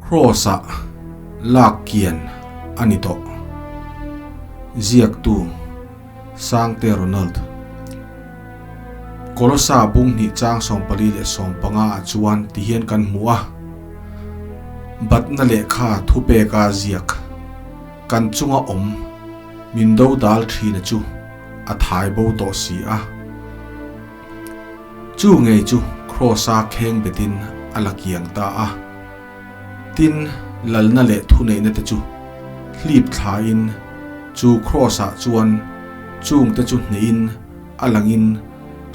Kraws-ah lak kian a ni tawh. Ziaktu, Sangte Ronald. Kolosa bung hnih chang 44 ah chuan ti hian kan hmu a, Batna lehkha thupeka ziak kan chunga awm min do dal thina chu a thai bo tawh si a. Chu ngei chu Kraws-a kheng betin a la kiang ta a. Tin, lalna leh thuneihna te chu hlip thlain chu Kraws-ah chuan chungte chu hnehin a langin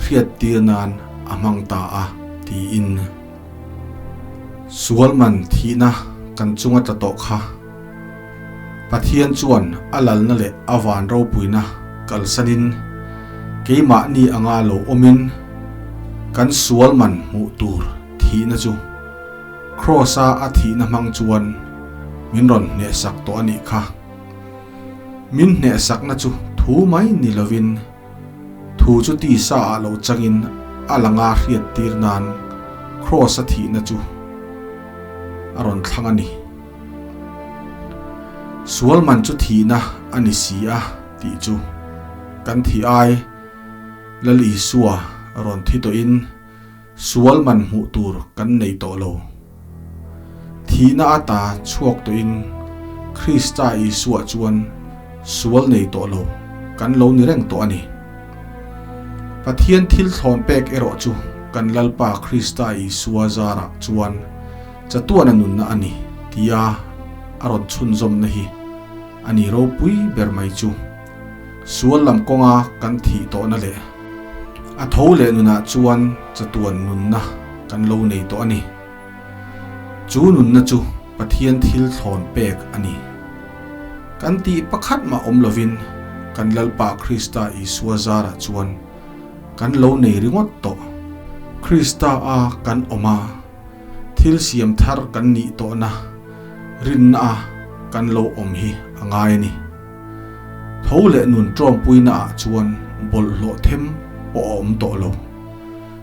hriattir nan a hmang ta a, tiin. Sual man thihna kan chunga tla tawh kha Pathian chuan a lalna leh a van ropuina kalsanin keimahni anga lo awmin kan sual man hmuh tur thihna chu Kraws-a a thihna hmang chuan min rawn hnehsak tawh a nih kha. Min hnehsakna chu thu mai ni lovin thu chu tisa ah lo changin a langa hriattir nan Kraws-a thihna chu a rawn thlang a ni. Sual man chu thihna a ni si a tih chu kan thih ai Lal Isua rawn thi tawhin sual man hmuh tur kan nei tawh lo. Thihna ata chhuak tawhin Krista Isua chuan sual nei tawh lo kan lo ni reng tawh a ni. Pathian thil thlawn pek erawh chu kan Lalpa Krista Isua zarah chuan Chatuana nunna a ni tia a rawn chhunzawmna hi a ni ropui ber mai chu. Sual lam kawnga kan thih tawhna leh a tho leh nunah chuan chatuan nunna kan lo nei tawh a ni. Chu nunna chu Pathian thil thlawn pek a ni. Kan tih pakhat mah awm lovin kan Lalpa Krista Isua zarah chuan kan lo nei ringawt tawh. Krista a kan awm a. Thil siam thar kan nih tawhna rinna a kan lo awm hi a ngai a ni. Tho leh nun tawmpuina ah chuan bawlhhlawh them pawh a awm tawh lo.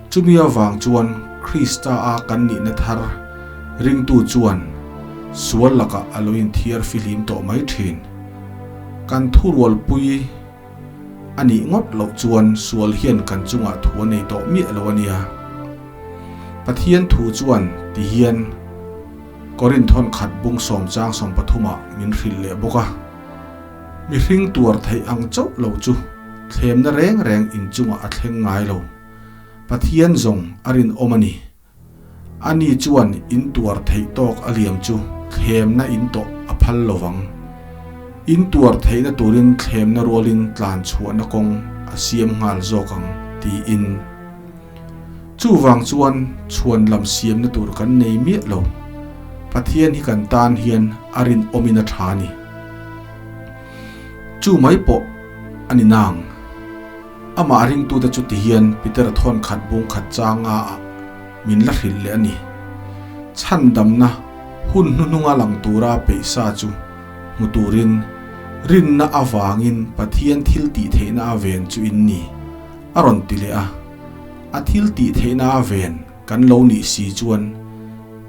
Chumi avang chuan Krista a kan nihna thar ringtu chuan sual lakah a lo inthiar fihlim tawh mai thin. Kan thurualpui A nih ngawt loh chuan sual hian kan chungah thu a nei tawh miah lo a nia. Pathian thu chuan ti hian Korinthon khat bung sawm chang 13 ah min hrilh leh bawk a, Mihring tuar theih ang chauh lo chu thlemna reng reng inchungah a thleng ngai lo. Pathian zawng a rinawm a ni. Ani chuan in tuar theih tawk a liam chu thlemna in tawh a phal lo vang. In tuar theihna turin thlemna rualin tlan chhuahna kawng a siam nghal zawk ang, tiin. Chuvang chuan chhuan lam siamna tur kan nei miah lo. Pathian hi kan tan hian a rinawmin a tha a ni. Chu mai pawh a ni nang. Amah ringtute chu tihian Peter thawn khat bung khat changa ah min la hrilh leh a ni. Chhandamna hun hnuhnunga lang tura peihsa chu hmu turin rinna avangin Pathian thil tih theihna a ven chu in ni, a rawn ti leh a. A thil tih theihna a ven kan lo nih si chuan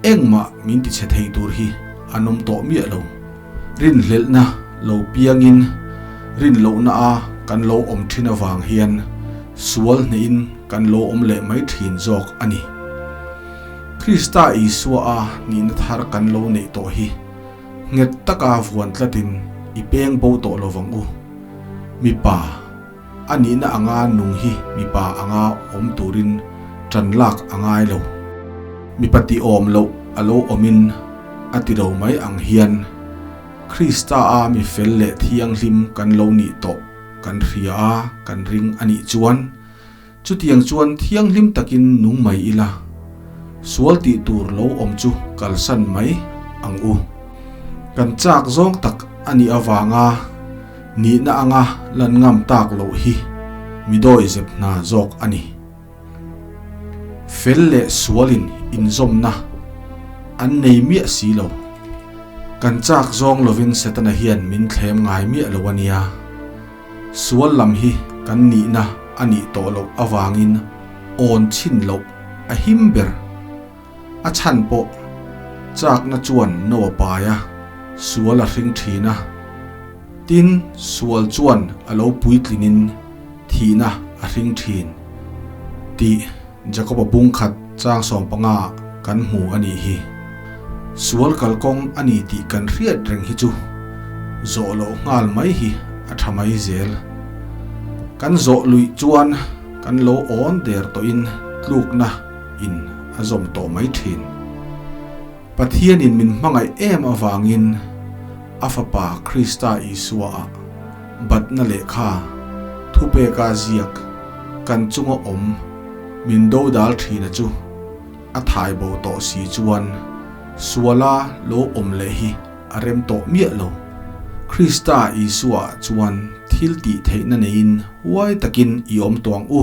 engmah min ti chhe thei tur hi an awm tawh miah lo. Rinhlelhna lo piangin rinlohna a kan lo awm thin avang hian sual hnehin kan lo awm leh mai thin zawk a ni. Krista Isua a nihna thar kan lo neih tawh hi nghet taka vuan tlatin i peng bo tawh lovang u. Mipa a nihna anga nung hi mipa anga awm turin tan lak a ngai lo. Mipa tih awm loh a lo awmin a ti lo mai ang hian Krista a mi fel leh thianghlim kan lo nih tawh kan hria a, kan ring a nih chuan chutiang chuan thianghlim takin nung mai ila, sual tih tur lo awm chu kalsan mai ang u. Kan chak zawng tak a nih avanga nihna anga lan ngam tak loh hi mi dawihzep hna zawk a ni. Fel leh sualin inzawmna an nei miah si lo. Kan chak zawng lovin Setana hian min thlem ngai miah lo a nia. Sual lam hi kan nihna a nih tawh loh avangin awn chhin loh a him ber. A chhan pawh. Châkna chuan no a pai a, sual a hring ṭhin a. Tin, sual chuan a lo puitlinin thihna a hring ṭhin tih Jakob-a bung khat chang 15 ah kan hmu a nih hi. Sual kalkawng a ni tih kan hriat reng hi chu zawh loh nghal mai hi a tha mai zel. Kan zawh luih chuan kan lo awn der tawhin tlukna in a zawm tawh mai thin. Pathianin min hmangaih em avangin a Fapa Krista Isua ah batna lehkha thupeka ziak kan chunga awm min dodal thina chu a thai bo tawh si chuan suala lo awm leh hi a rem tawh miah lo. Krista Isua chuan thil tih theihna neiin huai takin i awm tawh ang u.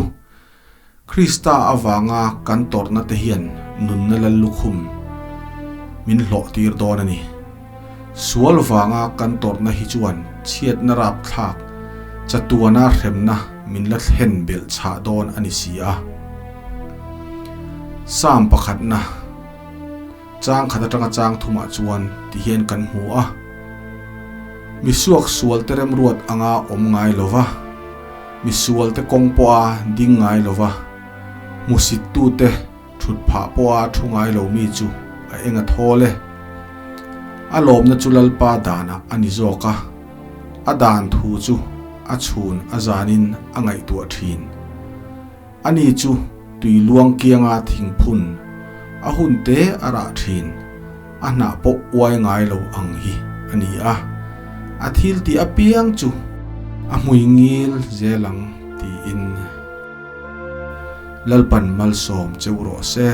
Krista avanga kan tawrhna te hian nunna lal lukhum min hlawh tir dawn a ni. Sual vanga kan tawrhna hi chuan chhiatna rapthlak chatuana hremna min la thlen belh chhah dawn a ni si a. Psalm pakhatna chang khat atanga chang thumah chuan ti hian kan hmu a, Misuak sualte remruat anga awm ngai lo va, misualte kawng pawha ding ngai lo va, hmusittute Thut phah pawha thu ngai lo mi chu a eng a thawl e. A lawmna chu Lalpa danah a ni zawk a, a dan thu chu a chhun a zanin a ngaihtuah thin. Ani chu tui luang kianga thingphun a hun te a rah thin, a hnah pawh uai ngai lo ang hi a ni a, a thil tih apiang chu a hmui ngil zel ang tiin. Lalpan malsawm cheu rawh se.